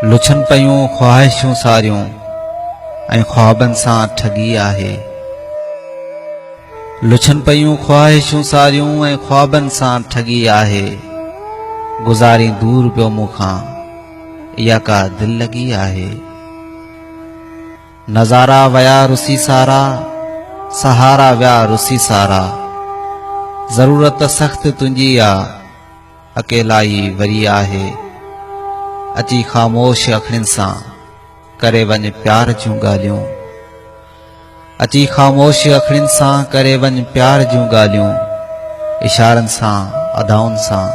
لڇن پيون خواهشون ساريون ۽ خوابن سان ٺڳي آهي. لڇن پيون خواهشون ساريون ۽ خوابن سان ٺڳي آهي. گذارين دور پيو مون کان اها ڪا دل لڳي آهي. نظارا ويا رسي سارا، سهارا ويا رسي سارا. ضرورت سخت تنهنجي آ. اڪيلائي وري آهي. اچي خاموش اکڙين سان ڪري وڃ پيار جون ڳالهيون. اچي خاموش اکڙين سان ڪري وڃ پيار جون ڳالهيون. اشارن سان ادائن سان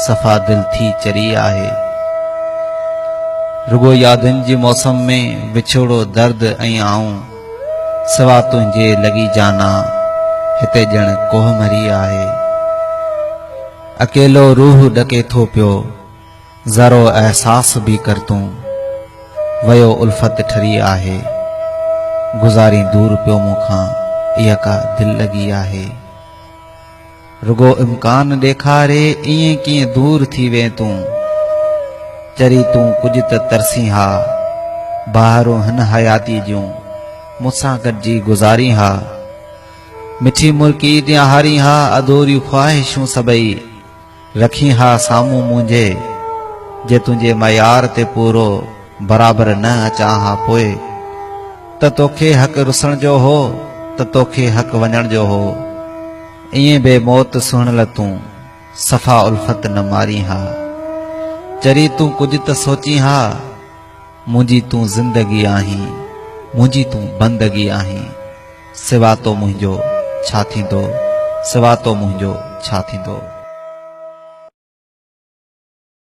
صفا دل ٿي چري آهي. رڳو يادن جي موسم ۾ وڇوڙو درد ۽ آئون. سوا تنهنجي لڳي جانا هتي ڄڻ ڪوهه مري آهي. اڪيلو روح ڏڪي ٿو پيو ذرو احساس به ڪر تون. ويو الفت ٺري آهي. گذارين دور پيو مون کان اها ڪا دل لڳي آهي. رڳو امڪان ڏيکاري ائين ڪيئن دور ٿي وئين تون. چري تون ڪجهه ته ترسين ها. بهارون هن حياتيء جون مون سان گڏجي گذارين ها. مٺي مرڪي نهارين ها اڌوريون خواهشون سڀئي رکين ها سامهون منهنجي. جي تنهنجي معيار تي پورو برابر نه اچان ها پوء ته توکي حق رسڻ جو هو ته توکي حق وڃڻ جو هو. ائين بي موت سهڻل تون صفا الفت نه مارين ها. چري تون ڪجهه ته سوچين ها منهنجي تون زندگي آهين منهنجي تون بندگي آهين سوا تو منهنجو ڇا ٿيندو سوا تو منهنجو ڇا ٿيندو.